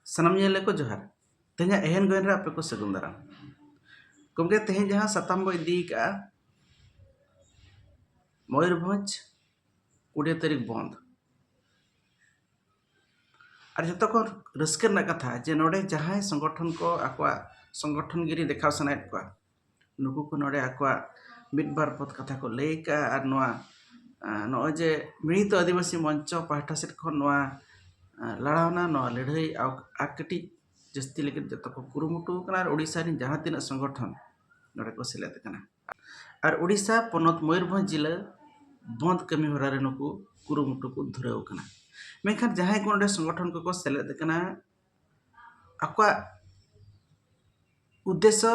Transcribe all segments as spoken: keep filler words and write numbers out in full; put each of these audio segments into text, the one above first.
ᱥᱟᱱᱟᱢ ᱧᱮᱞ ᱠᱚ ᱡᱚᱦᱟᱨ᱾ ᱛᱮᱦᱮᱧᱟᱜ ᱮᱦᱮᱱ ᱜᱚᱭᱮᱱ ᱨᱮ ᱟᱯᱮ ᱠᱚ ᱥᱟᱹᱜᱩᱱ ᱫᱟᱨᱟᱢ᱾ ᱜᱚᱢᱠᱮ, ᱛᱮᱦᱮᱧ ᱡᱟᱦᱟᱸ ᱥᱟᱛᱟᱢ ᱵᱚ ᱤᱫᱤ ᱠᱟᱜᱼᱟ, ᱢᱚᱭᱩᱨᱵᱷᱚᱸᱡᱽ ᱠᱩᱲᱤ ᱛᱟᱹᱨᱤᱠᱷ ᱵᱚᱱᱫ᱾ ᱟᱨ ᱡᱚᱛᱚ ᱠᱷᱚᱱ ᱨᱟᱹᱥᱠᱟᱹ ᱨᱮᱱᱟᱜ ᱠᱟᱛᱷᱟ ᱡᱮ ᱱᱚᱰᱮ ᱡᱟᱦᱟᱸᱭ ᱥᱚᱝᱜᱚᱴᱷᱚᱱ ᱠᱚ ᱟᱠᱚᱣᱟᱜ ᱥᱚᱝᱜᱚᱴᱷᱚᱱ ᱜᱤᱨᱤ ᱫᱮᱠᱷᱟᱣ ᱥᱟᱱᱟᱭᱮᱫ ᱠᱚᱣᱟ, ᱱᱩᱠᱩ ᱠᱚ ᱱᱚᱰᱮ ᱟᱠᱚᱣᱟᱜ ᱢᱤᱫ ᱵᱟᱨ ᱯᱚᱫ ᱠᱟᱛᱷᱟ ᱠᱚ ᱞᱟᱹᱭ ᱠᱟᱜᱼᱟ᱾ ᱟᱨ ᱱᱚᱣᱟ, ᱟᱸ, ᱱᱚᱜᱼᱚᱭ ᱡᱮ ᱢᱤᱲᱤᱛᱚ ᱟᱹᱫᱤᱵᱟᱹᱥᱤ ᱢᱚᱧᱪᱚ ᱯᱟᱦᱴᱟ ᱥᱮᱫ ᱠᱷᱚᱱ ᱱᱚᱣᱟ, ᱟᱸ, ᱞᱟᱲᱟᱣᱱᱟ, ᱱᱚᱣᱟ ᱞᱟᱹᱲᱦᱟᱹᱭ ᱟᱨ ᱠᱟᱹᱴᱤᱡ ᱡᱟᱹᱥᱛᱤ ᱞᱟᱹᱜᱤᱫ ᱡᱚᱛᱚ ᱠᱚ ᱠᱩᱨᱩᱢᱩᱴᱩ ᱟᱠᱟᱱᱟ᱾ ᱟᱨ ᱳᱰᱤᱥᱟ ᱨᱮᱱ ᱡᱟᱦᱟᱸ ᱛᱤᱱᱟᱹᱜ ᱥᱚᱝᱜᱚᱴᱷᱚᱱ ᱱᱚᱰᱮ ᱠᱚ ᱥᱮᱞᱮᱫ ᱟᱠᱟᱱᱟ᱾ ᱟᱨ ᱳᱰᱤᱥᱟ ᱯᱚᱱᱚᱛ ᱢᱚᱭᱩᱨᱵᱷᱚᱸᱡᱽ ᱡᱤᱞᱟᱹ ᱵᱚᱸᱫᱽ ᱠᱟᱹᱢᱤ ᱦᱚᱨᱟ ᱨᱮ ᱱᱩᱠᱩ ᱠᱩᱨᱩᱢᱩᱴᱩ ᱠᱚ ᱫᱷᱩᱨᱟᱹᱣ ᱟᱠᱟᱱᱟ᱾ ᱢᱮᱱᱠᱷᱟᱱ ᱡᱟᱦᱟᱸᱭ ᱠᱚ ᱱᱚᱰᱮ ᱥᱚᱝᱜᱚᱴᱷᱚᱱ ᱠᱚᱠᱚ ᱥᱮᱞᱮᱫ ᱟᱠᱟᱱᱟ, ᱟᱠᱚᱣᱟᱜ ᱩᱫᱽᱫᱮᱥᱥᱚ,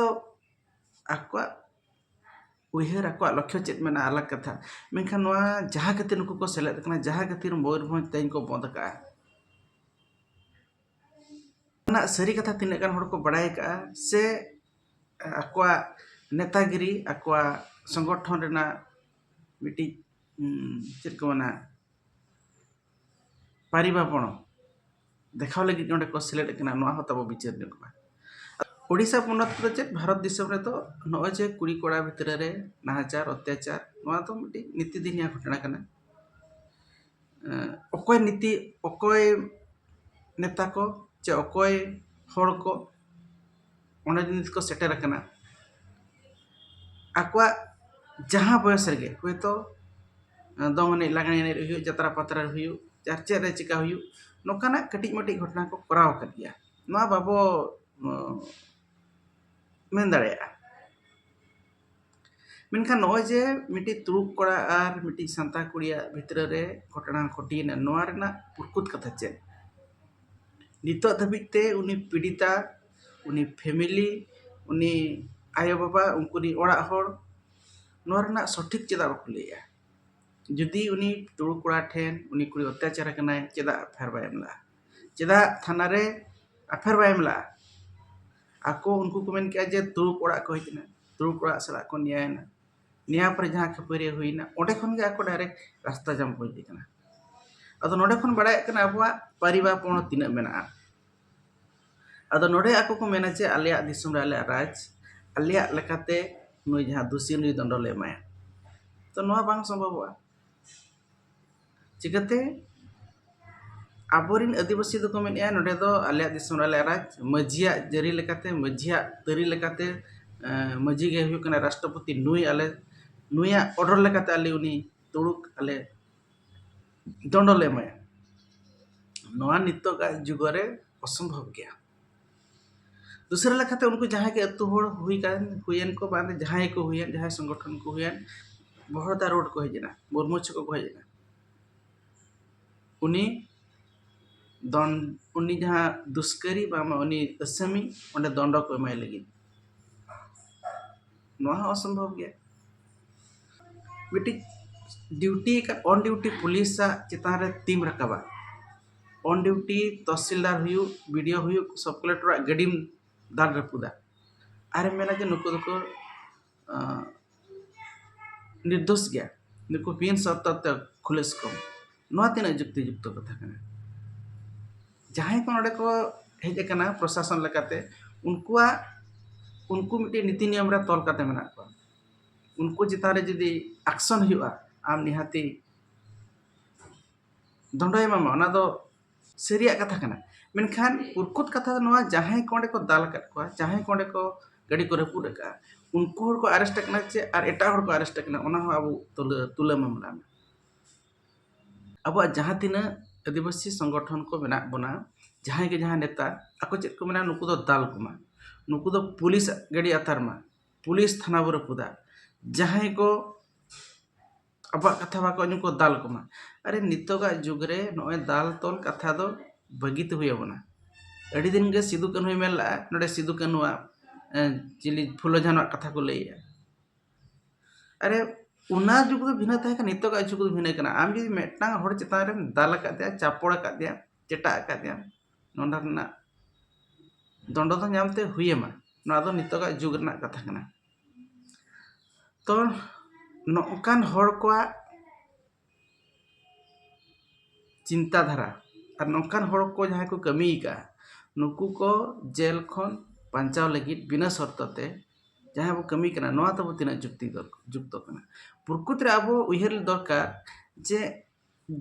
ᱟᱠᱚᱣᱟᱜ ᱩᱭᱦᱟᱹᱨ, ᱟᱠᱚᱣᱟᱜ ᱞᱚᱠᱠᱷᱚ ᱪᱮᱫ ᱢᱮᱱᱟᱜᱼᱟ, ᱟᱞᱟᱜᱽ ᱠᱟᱛᱷᱟ᱾ ᱢᱮᱱᱠᱷᱟᱱ ᱱᱚᱣᱟ ᱡᱟᱦᱟᱸ ᱠᱷᱟᱹᱛᱤᱨ ᱱᱩᱠᱩ ᱠᱚ ᱥᱮᱞᱮᱫ ᱟᱠᱟᱱᱟ, ᱡᱟᱦᱟᱸ ᱠᱷᱟᱹᱛᱤᱨ ᱢᱚᱭᱩᱨᱵᱷᱚᱸᱡᱽ ᱛᱮᱦᱮᱧ ᱠᱚ ᱵᱚᱸᱫᱽ ᱟᱠᱟᱫᱼᱟ, ᱚᱱᱟ ᱥᱟᱹᱨᱤ ᱠᱟᱛᱷᱟ ᱛᱤᱱᱟᱹᱜ ᱜᱟᱱ ᱦᱚᱲ ᱠᱚ ᱵᱟᱲᱟᱭ ᱟᱠᱟᱫᱼᱟ, ᱥᱮ ᱟᱠᱚᱣᱟᱜ ᱱᱮᱛᱟᱜᱤᱨᱤ, ᱟᱠᱚᱣᱟᱜ ᱥᱚᱝᱜᱚᱴᱷᱚᱱ ᱨᱮᱱᱟᱜ ᱢᱤᱫᱴᱤᱡ, ᱩᱸ, ᱪᱮᱫ ᱠᱚ ᱢᱮᱱᱟ, ᱯᱟᱨᱤᱵᱟᱯᱚᱬᱚ ᱫᱮᱠᱷᱟᱣ ᱞᱟᱹᱜᱤᱫ ᱱᱚᱰᱮ ᱠᱚ ᱥᱮᱞᱮᱫ ᱟᱠᱟᱱᱟ, ᱱᱚᱣᱟ ᱦᱚᱸ ᱛᱟᱵᱚ ᱵᱤᱪᱟᱹᱨ ᱧᱚᱜ ᱢᱟ᱾ ᱳᱰᱤᱥᱟ ᱯᱚᱱᱚᱛ ᱨᱮᱫᱚ ᱪᱮᱫ, ᱵᱷᱟᱨᱚᱛ ᱫᱤᱥᱚᱢ ᱨᱮᱫᱚ ᱱᱚᱜᱼᱚᱭ ᱡᱮ ᱠᱩᱲᱤ ᱠᱚᱲᱟ ᱵᱷᱤᱛᱨᱤ ᱨᱮ ᱱᱟᱦᱟᱪᱟᱨ, ᱚᱛᱛᱟᱪᱟᱨ, ᱱᱚᱣᱟ ᱫᱚ ᱢᱤᱫᱴᱤᱡ ᱱᱤᱛᱤ ᱫᱤᱱᱤᱭᱟ ᱜᱷᱚᱴᱚᱱᱟ ᱠᱟᱱᱟ᱾ ᱮᱸ, ᱚᱠᱚᱭ ᱱᱤᱛᱤ, ᱚᱠᱚᱭ ᱱᱮᱛᱟ ᱠᱚ ᱪᱮ ᱚᱠᱚᱭ ᱦᱚᱲ ᱠᱚ ᱚᱸᱰᱮ ᱱᱤᱛ ᱠᱚ ᱥᱮᱴᱮᱨ ᱟᱠᱟᱱᱟ, ᱟᱠᱚᱣᱟᱜ ᱡᱟᱦᱟᱸ ᱵᱚᱭᱚᱥ ᱨᱮᱜᱮ ᱦᱚᱭᱛᱳ ᱫᱚᱝ ᱮᱱᱮᱡ, ᱞᱟᱜᱽᱬᱮ ᱮᱱᱮᱡ ᱦᱩᱭᱩᱜ, ᱡᱟᱛᱨᱟ ᱯᱟᱛᱨᱟ ᱦᱩᱭᱩᱜ, ᱟᱨ ᱪᱮᱫ ᱨᱮ ᱪᱤᱠᱟ ᱦᱩᱭᱩᱜ, ᱱᱚᱝᱠᱟᱱᱟᱜ ᱠᱟᱹᱴᱤᱡ ᱢᱟᱹᱴᱤᱡ ᱜᱷᱚᱴᱚᱱᱟ ᱠᱚ ᱠᱚᱨᱟᱣ ᱟᱠᱟᱫ ᱜᱮᱭᱟ᱾ ᱱᱚᱣᱟ ᱵᱟᱵᱚ, ᱩᱸ, ᱢᱮᱱ ᱫᱟᱲᱮᱭᱟᱜᱼᱟ᱾ ᱢᱮᱱᱠᱷᱟᱱ ᱱᱚᱜᱼᱚᱭ ᱡᱮ ᱢᱤᱫᱴᱤᱡ ᱛᱩᱲᱩᱠ ᱠᱚᱲᱟ ᱟᱨ ᱢᱤᱫᱴᱤᱡ ᱥᱟᱱᱛᱟᱲ ᱠᱩᱲᱤᱭᱟᱜ ᱵᱷᱤᱛᱨᱤ ᱨᱮ ᱜᱷᱚᱴᱚᱱᱟ ᱜᱷᱚᱴᱤᱭᱮᱱᱟ, ᱱᱚᱣᱟ ᱨᱮᱱᱟᱜ ᱯᱨᱚᱠᱩᱛ ᱠᱟᱛᱷᱟ ᱪᱮᱫ? ᱱᱤᱛᱚᱜ ᱫᱷᱟᱹᱵᱤᱡ ᱛᱮ ᱩᱱᱤ ᱯᱤᱰᱤᱛᱟ, ᱩᱱᱤ ᱯᱷᱮᱢᱤᱞᱤ, ᱩᱱᱤ ᱟᱭᱳᱼᱵᱟᱵᱟ, ᱩᱱᱠᱩ ᱨᱤᱱ ᱚᱲᱟᱜ ᱦᱚᱲ ᱱᱚᱣᱟ ᱨᱮᱱᱟᱜ ᱥᱚᱴᱷᱤᱠ ᱪᱮᱫᱟᱜ ᱵᱟᱠᱚ ᱞᱟᱹᱭᱮᱜᱼᱟ? ᱡᱩᱫᱤ ᱩᱱᱤ ᱛᱩᱲᱩᱠ ᱠᱚᱲᱟ ᱴᱷᱮᱱ ᱩᱱᱤ ᱠᱩᱲᱤ ᱚᱛᱛᱟᱪᱟᱨ ᱟᱠᱟᱱᱟᱭ, ᱪᱮᱫᱟᱜ ᱮᱯᱷ ᱟᱭ ᱟᱨ ᱵᱟᱭ ᱮᱢ ᱞᱮᱫᱼᱟ? ᱪᱮᱫᱟᱜ ᱛᱷᱟᱱᱟ ᱨᱮ ᱮᱯᱷ ᱟᱭ ᱟᱨ ᱵᱟᱭ ᱮᱢ ᱞᱮᱫᱼᱟ? ᱟᱠᱚ ᱩᱱᱠᱩ ᱠᱚ ᱢᱮᱱ ᱠᱮᱜᱼᱟ ᱡᱮ ᱛᱩᱲᱩᱠ ᱚᱲᱟᱜ ᱠᱚ ᱦᱮᱡ ᱮᱱᱟ, ᱛᱩᱲᱩᱠ ᱚᱲᱟᱜ ᱥᱟᱞᱟᱜ ᱠᱚ ᱱᱮᱭᱟᱭᱮᱱᱟ, ᱱᱮᱭᱟ ᱯᱚᱨᱮ ᱡᱟᱦᱟᱸ ᱠᱷᱟᱹᱯᱟᱹᱨᱤᱭᱟᱹ ᱦᱩᱭᱱᱟ, ᱚᱸᱰᱮ ᱠᱷᱚᱱ ᱜᱮ ᱟᱠᱚ ᱰᱟᱭᱨᱮᱠᱴ ᱨᱟᱥᱛᱟ ᱡᱟᱢ ᱠᱚ ᱤᱫᱤ ᱠᱟᱱᱟ᱾ ᱟᱫᱚ ᱱᱚᱰᱮ ᱠᱷᱚᱱ ᱵᱟᱲᱟᱭᱚᱜ ᱠᱟᱱᱟ ᱟᱵᱚᱣᱟᱜ ᱯᱟᱹᱨᱤᱵᱟᱯᱚᱬ ᱛᱤᱱᱟᱹᱜ ᱢᱮᱱᱟᱜᱼᱟ᱾ ᱟᱫᱚ ᱱᱚᱰᱮ ᱟᱠᱚ ᱠᱚ ᱢᱮᱱᱟ ᱡᱮ ᱟᱞᱮᱭᱟᱜ ᱫᱤᱥᱚᱢ ᱨᱮ ᱟᱞᱮᱭᱟᱜ ᱨᱟᱡᱽ, ᱟᱞᱮᱭᱟᱜ ᱞᱮᱠᱟᱛᱮ ᱱᱩᱭ ᱡᱟᱦᱟᱸ ᱫᱩᱥᱤ ᱱᱩᱭ ᱫᱚᱱᱰᱚ ᱞᱮ ᱮᱢᱟᱭᱟ᱾ ᱛᱚ ᱱᱚᱣᱟ ᱵᱟᱝ ᱥᱚᱢᱵᱷᱚᱵᱚᱜᱼᱟ᱾ ᱪᱤᱠᱟᱹᱛᱮ? ᱟᱵᱚᱨᱤᱱ ᱟᱹᱫᱤᱵᱟᱹᱥᱤ ᱫᱚᱠᱚ ᱢᱮᱱᱮᱫᱼᱟ ᱱᱚᱰᱮ ᱫᱚ ᱟᱞᱮᱭᱟᱜ ᱫᱤᱥᱚᱢ ᱨᱮ ᱟᱞᱮᱭᱟᱜ ᱨᱟᱡᱽ, ᱢᱟᱹᱡᱷᱤᱭᱟᱜ ᱡᱟᱹᱨᱤ ᱞᱮᱠᱟᱛᱮ, ᱢᱟᱹᱡᱷᱤᱭᱟᱜ ᱛᱟᱹᱨᱤ ᱞᱮᱠᱟᱛᱮ, ᱮᱸ, ᱢᱟᱹᱡᱷᱤ ᱜᱮ ᱦᱩᱭᱩᱜ ᱠᱟᱱᱟ ᱨᱟᱥᱴᱨᱚᱯᱚᱛᱤ, ᱱᱩᱭ ᱟᱞᱮ, ᱱᱩᱭᱟᱜ order ᱞᱮᱠᱟᱛᱮ ᱟᱞᱮ ᱩᱱᱤ ᱛᱩᱲᱩᱠ ᱟᱞᱮ ᱫᱚᱱᱰᱚ ᱞᱮ ᱮᱢᱟᱭᱟ᱾ ᱱᱚᱣᱟ ᱱᱤᱛᱚᱜᱟᱜ ᱡᱩᱜᱽ ᱨᱮ ᱚᱥᱚᱢᱵᱷᱚᱵ ᱜᱮᱭᱟ᱾ ᱫᱩᱥᱨᱟ ᱞᱮᱠᱟᱛᱮ ᱩᱱᱠᱩ ᱡᱟᱦᱟᱸᱭ ᱜᱮ ᱟᱹᱛᱩ ᱦᱚᱲ ᱦᱩᱭ ᱠᱟᱱ, ᱦᱩᱭᱮᱱ ᱠᱚ, ᱵᱟᱝ ᱡᱟᱦᱟᱸᱭ ᱠᱚ ᱦᱩᱭᱮᱱ, ᱡᱟᱦᱟᱸᱭ ᱥᱚᱝᱜᱚᱴᱷᱚᱱ ᱠᱚ ᱦᱩᱭᱮᱱ, ᱵᱚᱦᱚᱲᱫᱟ road ᱠᱚ ᱦᱮᱡ ᱮᱱᱟ, ᱢᱩᱨᱢᱩ ᱪᱷᱚᱠ ᱠᱚ ᱦᱮᱡ ᱮᱱᱟ, ᱩᱱᱤ ᱫᱚᱱ, ᱩᱱᱤ ᱡᱟᱦᱟᱸ ᱫᱩᱥᱠᱟᱹᱨᱤ ᱵᱟᱝ ᱩᱱᱤ ᱟᱹᱥᱟᱹᱢᱤ ᱚᱸᱰᱮ ᱫᱚᱱᱰᱚ ᱠᱚ ᱮᱢᱟᱭ ᱞᱟᱹᱜᱤᱫ, ᱱᱚᱣᱟ ᱦᱚᱸ ᱚᱥᱚᱢᱵᱷᱚᱵ ᱜᱮᱭᱟ᱾ ᱢᱤᱫᱴᱤᱡ duty ᱟᱠᱟᱫ on duty ᱯᱩᱞᱤᱥᱟᱜ ᱪᱮᱛᱟᱱ ᱨᱮ ᱛᱤᱢ ᱨᱟᱠᱟᱵᱟ, on duty ᱛᱚᱦᱥᱤᱞᱫᱟᱨ ᱦᱩᱭᱩᱜ, BDO ᱦᱩᱭᱩᱜ, sub collector ᱟᱜ ᱜᱟᱹᱰᱤᱢ ᱫᱟᱞ ᱨᱟᱹᱯᱩᱫᱟ, ᱟᱨᱮᱢ ᱢᱮᱱᱟ ᱡᱮ ᱱᱩᱠᱩ ᱫᱚᱠᱚ, ᱟᱸ, ᱱᱤᱨᱫᱳᱥ ᱜᱮᱭᱟ, ᱱᱩᱠᱩ ᱵᱤᱱ ᱥᱚᱨᱛᱚ ᱛᱮ ᱠᱷᱩᱞᱟᱹᱥ ᱠᱚᱢ, ᱱᱚᱣᱟ ᱛᱤᱱᱟᱹᱜ ᱡᱩᱠᱛᱤ ᱡᱩᱠᱛᱚ ᱠᱟᱛᱷᱟ ᱠᱟᱱᱟ? ᱡᱟᱦᱟᱸᱭ ᱠᱚ ᱱᱚᱰᱮ ᱠᱚ ᱦᱮᱡ ᱟᱠᱟᱱᱟ ᱯᱨᱚᱥᱟᱥᱚᱱ ᱞᱮᱠᱟᱛᱮ, ᱩᱱᱠᱩᱣᱟᱜ, ᱩᱱᱠᱩ ᱢᱤᱫᱴᱤᱡ ᱱᱤᱛᱤ ᱱᱤᱭᱚᱢ ᱨᱮ ᱛᱚᱞ ᱠᱟᱛᱮ ᱢᱮᱱᱟᱜ ᱠᱚᱣᱟ᱾ ᱩᱱᱠᱩ ᱪᱮᱛᱟᱱ ᱨᱮ ᱡᱩᱫᱤ action ᱦᱩᱭᱩᱜᱼᱟ, ᱟᱢ ᱱᱤᱦᱟᱹᱛᱤ ᱫᱚᱱᱰᱚᱭ ᱮᱢᱟᱢᱟ, ᱚᱱᱟ ᱫᱚ ᱥᱟᱹᱨᱤᱭᱟᱜ ᱠᱟᱛᱷᱟ ᱠᱟᱱᱟ᱾ ᱢᱮᱱᱠᱷᱟᱱ ᱯᱨᱚᱠᱩᱛ ᱠᱟᱛᱷᱟ ᱫᱚ ᱱᱚᱣᱟ, ᱡᱟᱦᱟᱸᱭ ᱠᱚ ᱚᱸᱰᱮ ᱠᱚ ᱫᱟᱞ ᱟᱠᱟᱫ ᱠᱚᱣᱟ, ᱡᱟᱦᱟᱸᱭ ᱠᱚ ᱚᱸᱰᱮ ᱠᱚ ᱜᱟᱹᱰᱤ ᱠᱚ ᱨᱟᱹᱯᱩᱫ ᱟᱠᱟᱫᱼᱟ, ᱩᱱᱠᱩ ᱦᱚᱲ ᱠᱚ arrest ᱟᱠᱟᱱᱟ ᱪᱮ ᱟᱨ ᱮᱴᱟᱜ ᱦᱚᱲ ᱠᱚ arrest ᱟᱠᱟᱱᱟ, ᱚᱱᱟ ᱦᱚᱸ ᱟᱵᱚ ᱛᱩᱞᱟᱹ, ᱛᱩᱞᱟᱹ ᱢᱟᱢᱞᱟ ᱢᱮ᱾ ᱟᱵᱚᱣᱟᱜ ᱡᱟᱦᱟᱸ ᱛᱤᱱᱟᱹᱜ ᱟᱹᱫᱤᱵᱟᱹᱥᱤ ᱥᱚᱝᱜᱚᱴᱷᱚᱱ ᱠᱚ ᱢᱮᱱᱟᱜ ᱵᱚᱱᱟ, ᱡᱟᱦᱟᱸᱭ ᱜᱮ ᱡᱟᱦᱟᱸ ᱱᱮᱛᱟ, ᱟᱠᱚ ᱪᱮᱫ ᱠᱚ ᱢᱮᱱᱟ, ᱱᱩᱠᱩ ᱫᱚ ᱫᱟᱞ ᱠᱚᱢᱟ, ᱱᱩᱠᱩ ᱫᱚ ᱯᱩᱞᱤᱥ ᱜᱟᱹᱰᱤ ᱟᱛᱟᱨ ᱢᱟ, ᱯᱩᱞᱤᱥ ᱛᱷᱟᱱᱟ ᱵᱚ ᱨᱟᱹᱯᱩᱫᱟ, ᱡᱟᱦᱟᱸᱭ ᱠᱚ ᱟᱵᱚᱣᱟᱜ ᱠᱟᱛᱷᱟ ᱵᱟᱠᱚ ᱟᱸᱡᱚᱢ ᱠᱚ ᱫᱟᱞ ᱠᱚᱢᱟ᱾ ᱟᱨᱮ, ᱱᱤᱛᱚᱜᱟᱜ ᱡᱩᱜᱽ ᱨᱮ ᱱᱚᱜᱼᱚᱭ ᱫᱟᱞ ᱛᱚᱞ ᱠᱟᱛᱷᱟ ᱫᱚ ᱵᱟᱹᱜᱤ ᱛᱮ ᱦᱩᱭ ᱟᱵᱚᱱᱟ᱾ ᱟᱹᱰᱤ ᱫᱤᱱ ᱜᱮ ᱥᱤᱫᱩ ᱠᱟᱹᱱᱦᱩᱭ ᱢᱮᱱ ᱞᱮᱫᱼᱟ, ᱱᱚᱰᱮ ᱥᱤᱫᱩ ᱠᱟᱹᱱᱦᱩᱣᱟᱜ, ᱮ, ᱪᱤᱞᱤ ᱯᱷᱩᱞᱳ ᱡᱷᱟᱱᱚᱣᱟᱜ ᱠᱟᱛᱷᱟ ᱠᱚ ᱞᱟᱹᱭᱮᱫᱼᱟ᱾ ᱟᱨᱮ, ᱚᱱᱟ ᱡᱩᱜᱽ ᱫᱚ ᱵᱷᱤᱱᱟᱹ ᱛᱟᱦᱮᱸ ᱠᱟᱱᱟ, ᱱᱤᱛᱚᱜᱟᱜ ᱡᱩᱜᱽ ᱫᱚ ᱵᱷᱤᱱᱟᱹ ᱠᱟᱱᱟ᱾ ᱟᱢ ᱡᱩᱫᱤ ᱢᱤᱫᱴᱟᱝ ᱦᱚᱲ ᱪᱮᱛᱟᱱ ᱨᱮᱢ ᱫᱟᱞ ᱟᱠᱟᱫᱮᱭᱟ, ᱪᱟᱯᱚᱲ ᱟᱠᱟᱫᱮᱭᱟ, ᱪᱮᱴᱟᱜ ᱟᱠᱟᱫᱮᱭᱟ, ᱱᱚᱰᱮ ᱨᱮᱱᱟᱜ ᱫᱚᱱᱰᱚ ᱫᱚ ᱧᱟᱢ ᱛᱮ ᱦᱩᱭ ᱟᱢᱟ᱾ ᱱᱚᱣᱟ ᱫᱚ ᱱᱤᱛᱚᱜᱟᱜ ᱡᱩᱜᱽ ᱨᱮᱱᱟᱜ ᱠᱟᱛᱷᱟ ᱠᱟᱱᱟ᱾ ᱛᱚ ᱱᱚᱝᱠᱟᱱ ᱦᱚᱲ ᱠᱚᱣᱟᱜ ᱪᱤᱱᱛᱟᱹ ᱫᱷᱟᱨᱟ ᱟᱨ ᱱᱚᱝᱠᱟᱱ ᱦᱚᱲ ᱠᱚ ᱡᱟᱦᱟᱸᱭ ᱠᱚ ᱠᱟᱹᱢᱤ ᱟᱠᱟᱫᱼᱟ, ᱱᱩᱠᱩ ᱠᱚ ᱡᱮᱞ ᱠᱷᱚᱱ ᱵᱟᱧᱪᱟᱣ ᱞᱟᱹᱜᱤᱫ ᱵᱤᱱᱟᱹ ᱥᱚᱨᱛᱚ ᱛᱮ ᱡᱟᱦᱟᱸᱭ ᱵᱚ ᱠᱟᱹᱢᱤ ᱠᱟᱱᱟ, ᱱᱚᱣᱟ ᱛᱟᱵᱚ ᱛᱤᱱᱟᱹᱜ ᱡᱩᱠᱛᱤ ᱫᱚᱨ-, ᱡᱩᱠᱛᱚ ᱠᱟᱱᱟ? ᱯᱨᱚᱠᱨᱤᱛᱤ ᱨᱮ ᱟᱵᱚ ᱩᱭᱦᱟᱹᱨ ᱫᱚᱨᱠᱟᱨ ᱡᱮ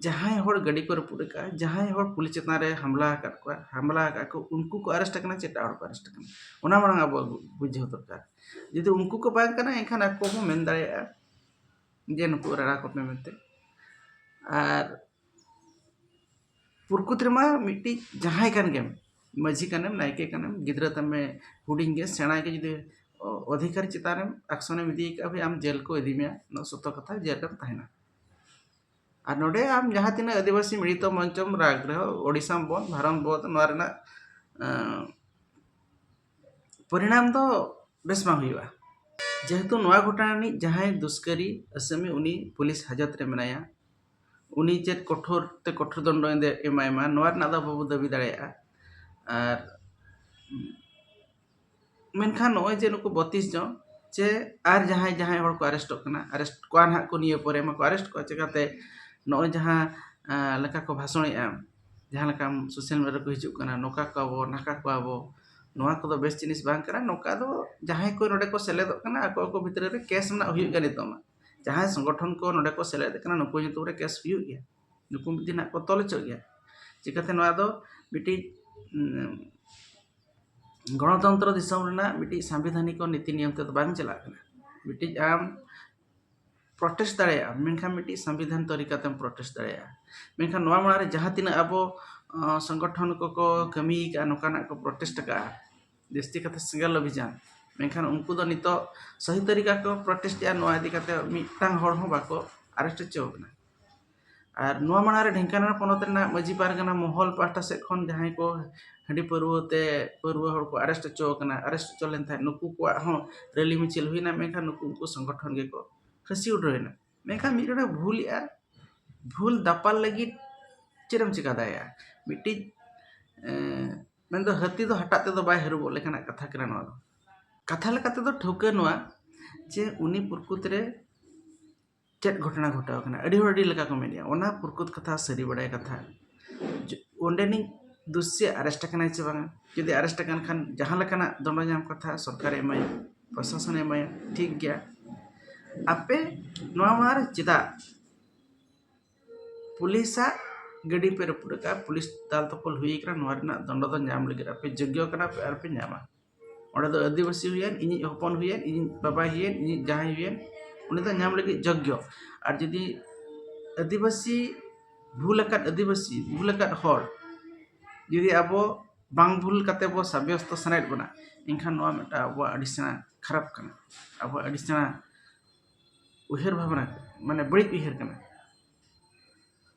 ᱡᱟᱦᱟᱸᱭ ᱦᱚᱲ ᱜᱟᱹᱰᱤ ᱠᱚ ᱨᱟᱹᱯᱩᱫ ᱟᱠᱟᱫᱼᱟ, ᱡᱟᱦᱟᱸᱭ ᱦᱚᱲ ᱯᱩᱞᱤᱥ ᱪᱮᱛᱟᱱ ᱨᱮ ᱦᱟᱢᱞᱟ ᱟᱠᱟᱫ ᱠᱚᱣᱟ, ᱦᱟᱢᱞᱟ ᱟᱠᱟᱫ ᱠᱚ, ᱩᱱᱠᱩ ᱠᱚ ᱟᱨᱮᱥᱴ ᱟᱠᱟᱱᱟ ᱪᱮ ᱮᱴᱟᱜ ᱦᱚᱲ ᱠᱚ ᱟᱨᱮᱥᱴ ᱟᱠᱟᱱᱟ, ᱚᱱᱟ ᱢᱟᱲᱟᱝ ᱟᱵᱚ ᱵᱩᱡᱷᱟᱹᱣ ᱫᱚᱨᱠᱟᱨ᱾ ᱡᱩᱫᱤ ᱩᱱᱠᱩ ᱠᱚ ᱵᱟᱝ ᱠᱟᱱᱟ, ᱮᱱᱠᱷᱟᱱ ᱟᱠᱚ ᱦᱚᱸ ᱢᱮᱱ ᱫᱟᱲᱮᱭᱟᱜᱼᱟ ᱡᱮ ᱱᱩᱠᱩ ᱨᱟᱲᱟ ᱠᱚᱯᱮ ᱢᱮᱱᱛᱮ᱾ ᱟᱨ ᱯᱨᱚᱠᱨᱤᱛᱤ ᱨᱮᱢᱟ ᱢᱤᱫᱴᱤᱡ ᱡᱟᱦᱟᱸᱭ ᱠᱟᱱ ᱜᱮᱢ, ᱢᱟᱹᱡᱷᱤ ᱠᱟᱱᱮᱢ, ᱱᱟᱭᱠᱮ ᱠᱟᱱᱮᱢ, ᱜᱤᱫᱽᱨᱟᱹ ᱛᱟᱢᱮ ᱦᱩᱰᱤᱧ ᱜᱮ, ᱥᱮᱬᱟ ᱜᱮ, ᱡᱩᱫᱤ ᱚ-, ᱚᱫᱷᱤᱠᱟᱨᱤ ᱪᱮᱛᱟᱱ ᱨᱮᱢ ᱟᱠᱥᱚᱱ ᱮᱢ ᱤᱫᱤ ᱠᱟᱜᱼᱟ, ᱵᱷᱟᱹᱭ, ᱟᱢ ᱡᱮᱞ ᱠᱚ ᱤᱫᱤ ᱢᱮᱭᱟ, ᱱᱚᱣᱟ ᱥᱚᱛᱚ ᱠᱟᱛᱷᱟ, ᱡᱮᱞ ᱨᱮᱢ ᱛᱟᱦᱮᱱᱟ᱾ ᱟᱨ ᱱᱚᱰᱮ ᱟᱢ ᱡᱟᱦᱟᱸ ᱛᱤᱱᱟᱹᱜ ᱟᱹᱫᱤᱵᱟᱹᱥᱤ ᱢᱤᱲᱤᱛᱚ ᱢᱚᱧᱪᱚᱢ ᱨᱟᱜᱽ ᱨᱮᱦᱚᱸ, ᱳᱰᱤᱥᱟᱢ ᱵᱚᱱᱫ, ᱵᱷᱟᱨᱚᱛ ᱵᱚᱱᱫ, ᱱᱚᱣᱟ ᱨᱮᱱᱟᱜ, ᱟᱸ, ᱯᱚᱨᱤᱱᱟᱢ ᱫᱚ ᱵᱮᱥ ᱵᱟᱝ ᱦᱩᱭᱩᱜᱼᱟ᱾ ᱡᱮᱦᱮᱛᱩ ᱱᱚᱣᱟ ᱜᱷᱚᱴᱚᱱᱟ ᱨᱤᱱᱤᱡ ᱡᱟᱦᱟᱸᱭ ᱫᱩᱥᱠᱟᱹᱨᱤ ᱟᱥᱟᱢᱤ, ᱩᱱᱤ ᱯᱩᱞᱤᱥ ᱦᱟᱡᱚᱛ ᱨᱮ ᱢᱮᱱᱟᱭᱟ, ᱩᱱᱤ ᱪᱮᱫ ᱠᱚᱴᱷᱳᱨ ᱛᱮ ᱠᱚᱴᱷᱳᱨ ᱫᱚᱱᱰᱚ ᱮᱢᱟᱭ ᱢᱟ, ᱱᱚᱣᱟ ᱨᱮᱱᱟᱜ ᱫᱚ ᱟᱵᱚ ᱵᱚ ᱫᱟᱹᱵᱤ ᱫᱟᱲᱮᱭᱟᱜᱼᱟ᱾ ᱟᱨ ᱢᱮᱱᱠᱷᱟᱱ ᱱᱚᱜᱼᱚᱭ ᱡᱮ ᱱᱩᱠᱩ ᱵᱚᱛᱤᱥ ᱡᱚᱱ ᱪᱮ ᱟᱨ ᱡᱟᱦᱟᱸᱭ ᱡᱟᱦᱟᱸᱭ ᱦᱚᱲ ᱠᱚ ᱟᱨᱮᱥᱴᱚᱜ ᱠᱟᱱᱟ, ᱟᱨᱮᱥᱴ ᱠᱚᱣᱟ ᱱᱟᱦᱟᱜ ᱠᱚ, ᱱᱤᱭᱟᱹ ᱯᱚᱨᱮ ᱢᱟᱠᱚ ᱟᱨᱮᱥᱴ ᱠᱚᱣᱟ᱾ ᱪᱤᱠᱟᱹᱛᱮ ᱱᱚᱜᱼᱚᱭ ᱡᱟᱦᱟᱸ, ᱟᱸ, ᱞᱮᱠᱟ ᱠᱚ ᱵᱷᱟᱥᱚᱬᱮᱜᱼᱟ, ᱡᱟᱦᱟᱸ ᱞᱮᱠᱟ ᱥᱳᱥᱟᱞ ᱢᱤᱰᱤᱭᱟ ᱨᱮᱠᱚ ᱦᱤᱡᱩᱜ ᱠᱟᱱᱟ, ᱱᱚᱝᱠᱟ ᱠᱚᱣᱟ ᱵᱚ, ᱱᱟᱝᱠᱟ ᱠᱚᱣᱟ ᱵᱚ, ᱱᱚᱣᱟ ᱠᱚᱫᱚ ᱵᱮᱥ ᱡᱤᱱᱤᱥ ᱵᱟᱝ ᱠᱟᱱᱟ᱾ ᱱᱚᱝᱠᱟ ᱫᱚ ᱡᱟᱦᱟᱸᱭ ᱠᱚ ᱱᱚᱰᱮ ᱠᱚ ᱥᱮᱞᱮᱫᱚᱜ ᱠᱟᱱᱟ, ᱟᱠᱚ ᱟᱠᱚ ᱵᱷᱤᱛᱨᱤ ᱨᱮ ᱠᱮᱥ ᱨᱮᱱᱟᱜ ᱦᱩᱭᱩᱜ ᱜᱮᱭᱟ ᱱᱤᱛᱚᱜ ᱢᱟ᱾ ᱡᱟᱦᱟᱸᱭ ᱥᱚᱝᱜᱚᱴᱷᱚᱱ ᱠᱚ ᱱᱚᱰᱮ ᱠᱚ ᱥᱮᱞᱮᱫ ᱠᱟᱱᱟ, ᱱᱩᱠᱩ ᱧᱩᱛᱩᱢ ᱨᱮ ᱠᱮᱥ ᱦᱩᱭᱩᱜ ᱜᱮᱭᱟ, ᱱᱩᱠᱩ ᱢᱤᱫ ᱫᱤᱱ ᱦᱟᱸᱜ ᱠᱚ ᱛᱚᱞ ᱦᱚᱪᱚᱜ ᱜᱮᱭᱟ᱾ ᱪᱤᱠᱟᱹᱛᱮ ᱱᱚᱣᱟ ᱫᱚ ᱢᱤᱫᱴᱤᱡ, ᱩᱸ, ᱜᱚᱱᱚᱛᱚᱱᱛᱨᱚ ᱫᱤᱥᱚᱢ ᱨᱮᱱᱟᱜ ᱢᱤᱫᱴᱤᱡ ᱥᱟᱝᱵᱤᱫᱷᱟᱱᱤᱠ ᱱᱤᱛᱤ ᱱᱤᱭᱚᱢ ᱛᱮᱫᱚ ᱵᱟᱝ ᱪᱟᱞᱟᱜ ᱠᱟᱱᱟ᱾ ᱢᱤᱫᱴᱤᱡ ᱟᱢ ᱯᱨᱚᱴᱮᱥᱴ ᱫᱟᱲᱮᱭᱟᱜᱼᱟᱢ, ᱢᱮᱱᱠᱷᱟᱱ ᱢᱤᱫᱴᱤᱡ ᱥᱚᱝᱵᱤᱫᱷᱟᱱ ᱛᱚᱨᱤᱠᱟᱛᱮᱢ ᱯᱨᱚᱴᱮᱥᱴ ᱫᱟᱲᱮᱭᱟᱜᱼᱟ᱾ ᱢᱮᱱᱠᱷᱟᱱ ᱱᱚᱣᱟ ᱢᱟᱲᱟᱝ ᱨᱮ ᱡᱟᱦᱟᱸ ᱛᱤᱱᱟᱹᱜ ᱟᱵᱚ, ᱟᱸ, ᱥᱚᱝᱜᱚᱴᱷᱚᱱ ᱠᱚᱠᱚ ᱠᱟᱹᱢᱤ ᱟᱠᱟᱫᱼᱟ, ᱱᱚᱝᱠᱟᱱᱟᱜ ᱠᱚ ᱯᱨᱚᱴᱮᱥᱴ ᱟᱠᱟᱫᱼᱟ, ᱡᱟᱹᱥᱛᱤ ᱠᱟᱛᱮ ᱥᱮᱸᱜᱮᱞ ᱚᱵᱷᱤᱡᱟᱱ, ᱢᱮᱱᱠᱷᱟᱱ ᱩᱱᱠᱩ ᱫᱚ ᱱᱤᱛᱚᱜ ᱥᱚᱦᱤ ᱛᱚᱨᱤᱠᱟ ᱠᱚ ᱯᱨᱚᱴᱮᱥᱴ ᱮᱫᱼᱟ, ᱱᱚᱣᱟ ᱤᱫᱤ ᱠᱟᱛᱮ ᱢᱤᱫᱴᱟᱝ ᱦᱚᱲ ᱦᱚᱸ ᱵᱟᱠᱚ ᱟᱨᱮᱥᱴ ᱦᱚᱪᱚ ᱟᱠᱟᱱᱟ᱾ ᱟᱨ ᱱᱚᱣᱟ ᱢᱟᱲᱟᱝ ᱨᱮ ᱰᱷᱮᱝᱠᱟᱱᱟᱞ ᱯᱚᱱᱚᱛ ᱨᱮᱱᱟᱜ ᱢᱟᱹᱡᱷᱤ ᱯᱟᱨᱜᱟᱱᱟ ᱢᱚᱦᱚᱞ ᱯᱟᱦᱴᱟ ᱥᱮᱫ ᱠᱷᱚᱱ ᱡᱟᱦᱟᱸᱭ ᱠᱚ ᱦᱟᱺᱰᱤ ᱯᱟᱹᱨᱣᱟᱹ ᱛᱮ, ᱯᱟᱹᱨᱣᱟᱹ ᱦᱚᱲ ᱠᱚ ᱟᱨᱮᱥᱴ ᱦᱚᱪᱚ ᱟᱠᱟᱱᱟ, ᱟᱨᱮᱥᱴ ᱦᱚᱪᱚ ᱞᱮᱱ ᱛᱟᱦᱮᱸᱫ, ᱱᱩᱠᱩ ᱠᱚᱣᱟᱜ ᱦᱚᱸ ᱨᱮᱞᱤ ᱢᱤᱪᱷᱤᱞ ᱦᱩᱭᱱᱟ, ᱢᱮᱱᱠᱷᱟᱱ ᱱᱩᱠᱩ, ᱩᱱᱠᱩ ᱥᱚᱝᱜᱚᱴᱷᱚᱱ ᱜᱮᱠᱚ ᱠᱷᱟᱹᱥᱤ ᱩᱰᱟᱹᱣ ᱮᱱᱟ᱾ ᱢᱮᱱᱠᱷᱟᱱ ᱢᱤᱫ ᱦᱚᱲᱮ ᱵᱷᱩᱞᱮᱜᱼᱟ, ᱵᱷᱩᱞ ᱫᱟᱯᱟᱞ ᱞᱟᱹᱜᱤᱫ ᱪᱮᱫ ᱮᱢ ᱪᱤᱠᱟ ᱫᱟᱲᱮᱭᱟᱜᱼᱟ? ᱢᱤᱫᱴᱤᱡ, ᱮᱸ, ᱢᱮᱱᱫᱚ ᱦᱟᱹᱛᱤ ᱫᱚ ᱦᱟᱴᱟᱜ ᱛᱮᱫᱚ ᱵᱟᱭ ᱦᱟᱹᱨᱩᱵᱚᱜ ᱞᱮᱠᱟᱱᱟᱜ ᱠᱟᱛᱷᱟ ᱠᱟᱱᱟ ᱱᱚᱣᱟ ᱫᱚ᱾ ᱠᱟᱛᱷᱟ ᱞᱮᱠᱟ ᱛᱮᱫᱚ ᱴᱷᱟᱹᱣᱠᱟᱹ ᱱᱚᱣᱟ ᱡᱮ ᱩᱱᱤ ᱯᱨᱚᱠᱨᱤᱛ ᱨᱮ ᱪᱮᱫ ᱜᱷᱚᱴᱚᱱᱟ ᱜᱷᱚᱴᱟᱣ ᱠᱟᱱᱟ, ᱟᱹᱰᱤ ᱦᱚᱲ ᱟᱹᱰᱤ ᱞᱮᱠᱟ ᱠᱚ ᱢᱮᱱᱮᱜᱼᱟ, ᱚᱱᱟ ᱯᱨᱚᱠᱨᱤᱛ ᱠᱟᱛᱷᱟ, ᱥᱟᱹᱨᱤ ᱵᱟᱲᱟᱭ ᱠᱟᱛᱷᱟ᱾ ᱡᱚ-, ᱚᱸᱰᱮᱱᱤᱡ ᱫᱩᱥᱤ ᱟᱨᱮᱥᱴ ᱟᱠᱟᱱᱟᱭ ᱥᱮ ᱵᱟᱝᱟ? ᱡᱩᱫᱤ ᱟᱨᱮᱥᱴ ᱟᱠᱟᱱ ᱠᱷᱟᱱ ᱡᱟᱦᱟᱸ ᱞᱮᱠᱟᱱᱟᱜ ᱫᱚᱱᱰᱚ ᱧᱟᱢ ᱠᱟᱛᱷᱟ ᱥᱚᱨᱠᱟᱨᱮ ᱮᱢᱟᱭᱟ, ᱯᱨᱚᱥᱟᱥᱚᱱᱮ ᱮᱢᱟᱭᱟ, ᱴᱷᱤᱠ ᱜᱮᱭᱟ᱾ ᱟᱯᱮ ᱱᱚᱣᱟ ᱢᱟᱨ ᱪᱮᱫᱟᱜ ᱯᱩᱞᱤᱥᱟᱜ ᱜᱟᱹᱰᱤ ᱯᱮ ᱨᱟᱹᱯᱩᱫ ᱟᱠᱟᱫᱼᱟ? ᱯᱩᱞᱤᱥ ᱫᱟᱞ ᱛᱚᱯᱚᱞ ᱦᱩᱭ ᱟᱠᱟᱱᱟ, ᱱᱚᱣᱟ ᱨᱮᱱᱟᱜ ᱫᱚᱱᱰᱚ ᱫᱚ ᱧᱟᱢ ᱞᱟᱹᱜᱤᱫ ᱟᱯᱮ ᱡᱳᱜᱽᱭᱚ ᱠᱟᱱᱟ ᱯᱮ ᱟᱨ ᱯᱮ ᱧᱟᱢᱟ᱾ ᱚᱸᱰᱮ ᱫᱚ ᱟᱹᱫᱤᱵᱟᱹᱥᱤ ᱦᱩᱭᱮᱱ, ᱤᱧᱤᱡ ᱦᱚᱯᱚᱱ ᱦᱩᱭᱮᱱ, ᱤᱧᱤᱡ ᱵᱟᱵᱟᱭ ᱦᱩᱭᱮᱱ, ᱤᱧᱤᱡ ᱡᱟᱦᱟᱸᱭ ᱦᱩᱭᱮᱱ, ᱩᱱᱤ ᱫᱚ ᱧᱟᱢ ᱞᱟᱹᱜᱤᱫ ᱡᱳᱜᱽᱭᱚ᱾ ᱟᱨ ᱡᱩᱫᱤ ᱟᱹᱫᱤᱵᱟᱹᱥᱤ, ᱵᱷᱩᱞ ᱟᱠᱟᱫ ᱟᱹᱫᱤᱵᱟᱹᱥᱤ, ᱵᱷᱩᱞ ᱟᱠᱟᱫ ᱦᱚᱲ ᱡᱩᱫᱤ ᱟᱵᱚ ᱵᱟᱝ ᱵᱷᱩᱞ ᱠᱟᱛᱮ ᱵᱚ ᱥᱟᱵᱭᱚᱥᱛᱚ ᱥᱟᱱᱟᱭᱮᱫ ᱵᱚᱱᱟ, ᱮᱱᱠᱷᱟᱱ ᱱᱚᱣᱟ ᱢᱤᱫᱴᱟᱝ ᱟᱵᱚᱣᱟᱜ ᱟᱹᱰᱤ ᱥᱮᱬᱟ ᱠᱷᱟᱨᱟᱯ ᱠᱟᱱᱟ, ᱟᱵᱚᱣᱟᱜ ᱟᱹᱰᱤ ᱥᱮᱬᱟ ᱩᱭᱦᱟᱹᱨ ᱵᱷᱟᱵᱽᱱᱟ, ᱢᱟᱱᱮ ᱵᱟᱹᱲᱤᱡ ᱩᱭᱦᱟᱹᱨ ᱠᱟᱱᱟ᱾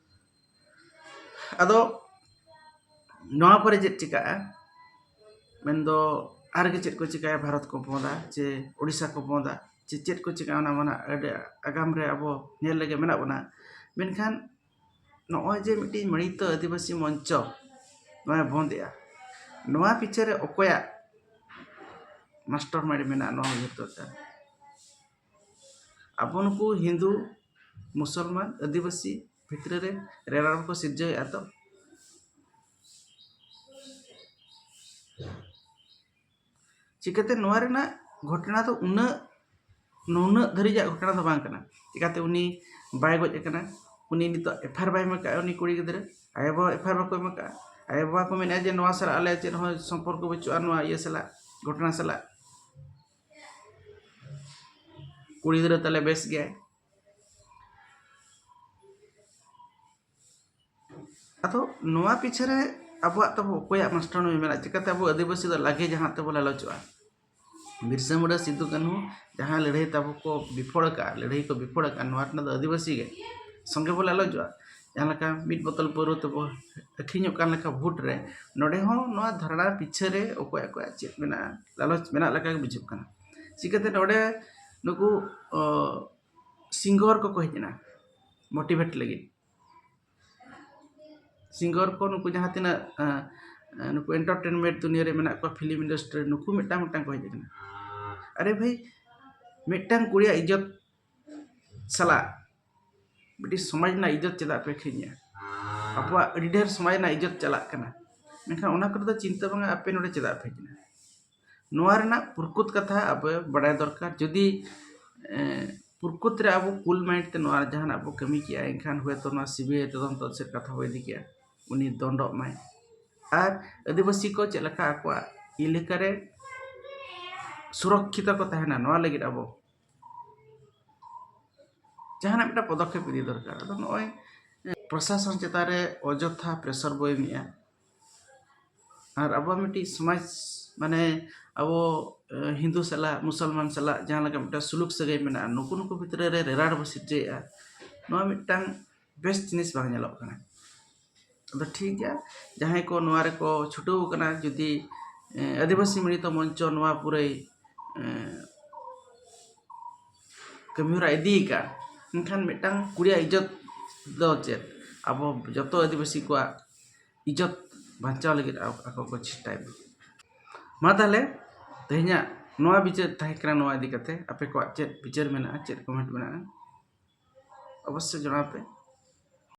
ᱟᱫᱚ ᱱᱚᱣᱟ ᱯᱚᱨᱮ ᱪᱮᱫ ᱪᱤᱠᱟᱹᱜᱼᱟ? ᱢᱮᱱᱫᱚ ᱟᱨᱜᱮ ᱪᱮᱫ ᱠᱚ ᱪᱤᱠᱟᱹᱭᱟ? ᱵᱷᱟᱨᱚᱛ ᱠᱚ ᱵᱚᱸᱫᱟ, ᱪᱮ ᱳᱰᱤᱥᱟ ᱠᱚ ᱵᱚᱸᱫᱟ, ᱪᱮ ᱪᱮᱫ ᱠᱚ ᱪᱤᱠᱟᱹᱜᱼᱟ? ᱚᱱᱟ ᱢᱟ ᱱᱟᱜ ᱟᱹᱰᱤ ᱟᱜᱟᱢ ᱨᱮ ᱟᱵᱚ ᱧᱮᱞ ᱞᱟᱹᱜᱤᱫ ᱢᱮᱱᱟᱜ ᱵᱚᱱᱟ᱾ ᱢᱮᱱᱠᱷᱟᱱ ᱱᱚᱜᱼᱚᱭ ᱡᱮ ᱢᱤᱫᱴᱤᱡ ᱢᱟᱹᱲᱤᱛᱚ ᱟᱹᱫᱤᱵᱟᱹᱥᱤ ᱢᱚᱧᱪᱚ ᱱᱚᱣᱟᱭ ᱵᱚᱸᱫᱮᱜᱼᱟ, ᱱᱚᱣᱟ ᱯᱤᱪᱷᱮ ᱨᱮ ᱚᱠᱚᱭᱟᱜ ᱢᱟᱥᱴᱟᱨ ᱢᱟᱭᱤᱱᱰ ᱢᱮᱱᱟᱜᱼᱟ? ᱱᱚᱣᱟ ᱩᱭᱦᱟᱹᱨ ᱫᱚᱨᱠᱟᱨ᱾ ᱟᱵᱚ ᱱᱩᱠᱩ ᱦᱤᱱᱫᱩ, ᱢᱩᱥᱚᱞᱢᱟᱱ, ᱟᱹᱫᱤᱵᱟᱹᱥᱤ ᱵᱷᱤᱛᱨᱤ ᱨᱮ ᱨᱮᱲᱟᱲ ᱠᱚ ᱥᱤᱨᱡᱟᱹᱣᱮᱫᱼᱟ ᱛᱚ᱾ ᱪᱤᱠᱟᱹᱛᱮ ᱱᱚᱣᱟ ᱨᱮᱱᱟᱜ ᱜᱷᱚᱴᱚᱱᱟ ᱫᱚ ᱩᱱᱟᱹᱜ, ᱱᱩᱱᱟᱹᱜ ᱫᱷᱟᱹᱨᱤᱡᱟᱜ ᱜᱷᱚᱴᱚᱱᱟ ᱫᱚ ᱵᱟᱝ ᱠᱟᱱᱟ? ᱪᱤᱠᱟᱹᱛᱮ ᱩᱱᱤ ᱵᱟᱭ ᱜᱚᱡ ᱟᱠᱟᱱᱟ? ᱩᱱᱤ ᱱᱤᱛᱚᱜ ᱮᱯᱷ ᱟᱭ ᱟᱨ ᱵᱟᱭ ᱮᱢ ᱟᱠᱟᱫᱼᱟ, ᱩᱱᱤ ᱠᱩᱲᱤ ᱜᱤᱫᱽᱨᱟᱹ ᱟᱭᱳᱼᱵᱟᱵᱟ ᱮᱯᱷ ᱟᱭ ᱟᱨ ᱵᱟᱠᱚ ᱮᱢ ᱟᱠᱟᱫᱼᱟ᱾ ᱟᱭᱳᱼᱵᱟᱵᱟ ᱠᱚ ᱢᱮᱱᱮᱫᱼᱟ ᱡᱮ ᱱᱚᱣᱟ ᱥᱟᱞᱟᱜ ᱟᱞᱮ ᱪᱮᱫ ᱦᱚᱸ ᱥᱚᱢᱯᱚᱨᱠᱚ ᱵᱟᱹᱪᱩᱜᱼᱟ, ᱱᱚᱣᱟ ᱤᱭᱟᱹ ᱥᱟᱞᱟᱜ, ᱜᱷᱚᱴᱚᱱᱟ ᱥᱟᱞᱟᱜ᱾ ᱠᱩᱲᱤ ᱜᱤᱫᱽᱨᱟᱹ ᱛᱟᱞᱮ ᱵᱮᱥ ᱜᱮᱭᱟᱭ᱾ ᱟᱫᱚ ᱱᱚᱣᱟ ᱯᱤᱪᱷᱮ ᱨᱮ ᱟᱵᱚᱣᱟᱜ ᱛᱟᱵᱚ ᱚᱠᱚᱭᱟᱜ ᱢᱟᱥᱴᱟᱨ ᱢᱟᱭᱤᱱᱰ ᱢᱮᱱᱟᱜᱼᱟ? ᱪᱤᱠᱟᱹᱛᱮ ᱟᱵᱚ ᱟᱹᱫᱤᱵᱟᱹᱥᱤ ᱫᱚ ᱞᱟᱜᱮ ᱡᱟᱦᱟᱸ ᱛᱮᱵᱚ ᱞᱟᱞᱚᱪᱚᱜᱼᱟ? ᱵᱤᱨᱥᱟ ᱢᱩᱱᱰᱟ, ᱥᱤᱫᱩ ᱠᱟᱹᱱᱦᱩ ᱡᱟᱦᱟᱸ ᱞᱟᱹᱲᱦᱟᱹᱭ ᱛᱟᱵᱚ ᱠᱚ ᱵᱤᱯᱷᱚᱲ ᱟᱠᱟᱫᱼᱟ, ᱞᱟᱹᱲᱦᱟᱹᱭ ᱠᱚ ᱵᱤᱯᱷᱚᱲ ᱟᱠᱟᱫᱼᱟ, ᱱᱚᱣᱟ ᱨᱮᱱᱟᱜ ᱫᱚ ᱟᱹᱫᱤᱵᱟᱹᱥᱤ ᱜᱮ ᱥᱚᱸᱜᱮ ᱵᱚ ᱞᱟᱞᱚᱪᱚᱜᱼᱟ᱾ ᱡᱟᱦᱟᱸ ᱞᱮᱠᱟ ᱢᱤᱫ ᱵᱳᱛᱚᱞ ᱯᱟᱹᱣᱨᱟᱹ ᱛᱮᱵᱚ ᱟᱹᱠᱷᱨᱤᱧᱚᱜ ᱠᱟᱱ ᱞᱮᱠᱟ ᱵᱷᱳᱴ ᱨᱮ, ᱱᱚᱰᱮ ᱦᱚᱸ ᱱᱚᱣᱟ ᱫᱷᱟᱨᱱᱟ ᱯᱤᱪᱷᱟᱹ ᱨᱮ ᱚᱠᱚᱭ ᱚᱠᱚᱭᱟᱜ ᱪᱮᱫ ᱢᱮᱱᱟᱜᱼᱟ, ᱞᱟᱞᱚᱪ ᱢᱮᱱᱟᱜ ᱞᱮᱠᱟ ᱜᱮ ᱵᱩᱡᱷᱟᱹᱜ ᱠᱟᱱᱟ᱾ ᱪᱤᱠᱟᱹᱛᱮ ᱱᱚᱰᱮ ᱱᱩᱠᱩ, ᱚ, ᱥᱤᱝᱜᱚᱨ ᱠᱚᱠᱚ ᱦᱮᱡ ᱮᱱᱟ, ᱢᱳᱴᱤᱵᱷᱮᱴ ᱞᱟᱹᱜᱤᱫ᱾ ᱥᱤᱝᱜᱚᱨ ᱠᱚ ᱱᱩᱠᱩ ᱡᱟᱦᱟᱸ ᱛᱤᱱᱟᱹᱜ, ᱟᱸ, ᱟᱸ, ᱱᱩᱠᱩ ᱮᱱᱴᱟᱨᱴᱮᱱᱢᱮᱱᱴ ᱫᱩᱱᱤᱭᱟᱹ ᱨᱮ ᱢᱮᱱᱟᱜ ᱠᱚᱣᱟ, ᱯᱷᱤᱞᱢ ᱤᱱᱰᱟᱥᱴᱨᱤ ᱨᱮ, ᱱᱩᱠᱩ ᱢᱤᱫᱴᱟᱝ ᱢᱤᱫᱴᱟᱝ ᱠᱚ ᱦᱮᱡ ᱟᱠᱟᱱᱟ᱾ ᱟᱨᱮ ᱵᱷᱟᱹᱭ, ᱢᱤᱫᱴᱟᱝ ᱠᱩᱲᱤᱭᱟᱜ ᱤᱡᱽᱡᱚᱛ ᱥᱟᱞᱟᱜ ᱢᱤᱫᱴᱤᱡ ᱥᱚᱢᱟᱡᱽ ᱨᱮᱱᱟᱜ ᱤᱡᱽᱡᱚᱛ ᱪᱮᱫᱟᱜ ᱯᱮ ᱟᱹᱠᱷᱨᱤᱧᱮᱜᱼᱟ? ᱟᱵᱚᱣᱟᱜ ᱟᱹᱰᱤ ᱰᱷᱮᱨ ᱥᱚᱢᱟᱡᱽ ᱨᱮᱱᱟᱜ ᱤᱡᱽᱡᱚᱛ ᱪᱟᱞᱟᱜ ᱠᱟᱱᱟ᱾ ᱢᱮᱱᱠᱷᱟᱱ ᱚᱱᱟ ᱠᱚᱨᱮ ᱫᱚ ᱪᱤᱱᱛᱟᱹ ᱵᱟᱝᱟ, ᱟᱯᱮ ᱱᱚᱰᱮ ᱪᱮᱫᱟᱜ ᱯᱮ ᱦᱮᱡ ᱮᱱᱟ᱾ ᱱᱚᱣᱟ ᱨᱮᱱᱟᱜ ᱯᱨᱚᱠᱩᱛ ᱠᱟᱛᱷᱟ ᱟᱵᱚ ᱵᱟᱰᱟᱭ ᱫᱚᱨᱠᱟᱨ᱾ ᱡᱩᱫᱤ ᱮ, ᱯᱨᱚᱠᱩᱛ ᱨᱮ ᱟᱵᱚ ᱠᱩᱞ ᱢᱟᱭᱤᱱᱰ ᱛᱮ ᱱᱚᱣᱟ ᱡᱟᱦᱟᱱᱟᱜ ᱵᱚ ᱠᱟᱹᱢᱤ ᱠᱮᱜᱼᱟ, ᱮᱱᱠᱷᱟᱱ ᱦᱚᱭᱛᱳ ᱱᱚᱣᱟ ᱥᱤᱵᱤᱟᱭ ᱛᱚᱫᱚᱱᱛᱚ ᱥᱮᱫ ᱠᱟᱛᱷᱟ ᱵᱚ ᱤᱫᱤ ᱠᱮᱜᱼᱟ, ᱩᱱᱤ ᱫᱚᱱᱰᱚᱜ ᱢᱟᱭ᱾ ᱟᱨ ᱟᱹᱫᱤᱵᱟᱹᱥᱤ ᱠᱚ ᱪᱮᱫ ᱞᱮᱠᱟ ᱟᱠᱚᱣᱟᱜ ᱮᱞᱟᱠᱟ ᱨᱮ ᱥᱩᱨᱚᱠᱠᱷᱤᱛ ᱠᱚ ᱛᱟᱦᱮᱱᱟ, ᱱᱚᱣᱟ ᱞᱟᱹᱜᱤᱫ ᱟᱵᱚ ᱡᱟᱦᱟᱱᱟᱜ ᱢᱤᱫᱴᱟᱝ ᱯᱚᱫᱚᱠᱷᱮᱯ ᱤᱫᱤ ᱫᱚᱨᱠᱟᱨ᱾ ᱟᱫᱚ ᱱᱚᱜᱼᱚᱭ ᱯᱨᱚᱥᱟᱥᱚᱱ ᱪᱮᱛᱟᱱ ᱨᱮ ᱚᱡᱚᱛᱷᱟ ᱯᱨᱮᱥᱟᱨ ᱵᱚ ᱮᱢᱮᱜᱼᱟ᱾ ᱟᱨ ᱟᱵᱚᱣᱟᱜ ᱢᱤᱫᱴᱤᱡ ᱥᱚᱢᱟᱡᱽ, ᱢᱟᱱᱮ ᱟᱵᱚ ᱮ, ᱦᱤᱱᱫᱩ ᱥᱟᱞᱟᱜ ᱢᱩᱥᱚᱞᱢᱟᱱ ᱥᱟᱞᱟᱜ ᱡᱟᱦᱟᱸ ᱞᱮᱠᱟ ᱢᱤᱫᱴᱟᱝ ᱥᱩᱞᱩᱠ ᱥᱟᱹᱜᱟᱹᱭ ᱢᱮᱱᱟᱜᱼᱟ, ᱱᱩᱠᱩ ᱱᱩᱠᱩ ᱵᱷᱤᱛᱨᱤ ᱨᱮ ᱨᱮᱲᱟᱲ ᱵᱚ ᱥᱤᱨᱡᱟᱹᱣᱮᱫᱼᱟ᱾ ᱱᱚᱣᱟ ᱢᱤᱫᱴᱟᱝ ᱵᱮᱥ ᱡᱤᱱᱤᱥ ᱵᱟᱝ ᱧᱮᱞᱚᱜ ᱠᱟᱱᱟ᱾ ᱟᱫᱚ ᱴᱷᱤᱠ ᱜᱮᱭᱟ, ᱡᱟᱦᱟᱸᱭ ᱠᱚ ᱱᱚᱣᱟ ᱨᱮᱠᱚ ᱪᱷᱩᱴᱟᱹᱣ ᱠᱟᱱᱟ, ᱡᱩᱫᱤ ᱮ, ᱟᱹᱫᱤᱵᱟᱹᱥᱤ ᱢᱤᱲᱤᱛᱚ ᱢᱚᱧᱪᱚ ᱱᱚᱣᱟ ᱯᱩᱨᱟᱹᱭ ᱮ, ᱠᱟᱹᱢᱤᱦᱚᱨᱟ ᱤᱫᱤᱭᱟᱠᱟᱫ, ᱮᱱᱠᱷᱟᱱ ᱢᱤᱫᱴᱟᱝ ᱠᱩᱲᱤᱭᱟᱜ ᱤᱡᱽᱡᱚᱛ ᱫᱚ ᱪᱮᱫ? ᱟᱵᱚ ᱡᱚᱛᱚ ᱟᱹᱫᱤᱵᱟᱹᱥᱤ ᱠᱚᱣᱟᱜ ᱤᱡᱽᱡᱚᱛ ᱵᱟᱧᱪᱟᱣ ᱞᱟᱹᱜᱤᱫ ᱟᱠᱚ ᱠᱚ ᱪᱮᱥᱴᱟᱭ ᱢᱟ᱾ ᱢᱟ ᱛᱟᱦᱚᱞᱮ ᱛᱮᱦᱮᱧᱟᱜ ᱱᱚᱣᱟ ᱵᱤᱪᱟᱹᱨ ᱛᱟᱦᱮᱸ ᱠᱟᱱᱟ᱾ ᱱᱚᱣᱟ ᱤᱫᱤ ᱠᱟᱛᱮ ᱟᱯᱮ ᱠᱚᱣᱟᱜ ᱪᱮᱫ ᱵᱤᱪᱟᱹᱨ ᱢᱮᱱᱟᱜᱼᱟ, ᱪᱮᱫ ᱠᱚᱢᱮᱱᱴ ᱢᱮᱱᱟᱜᱼᱟ, ᱚᱵᱚᱥᱥᱳᱭ ᱡᱟᱱᱟᱣ ᱯᱮ᱾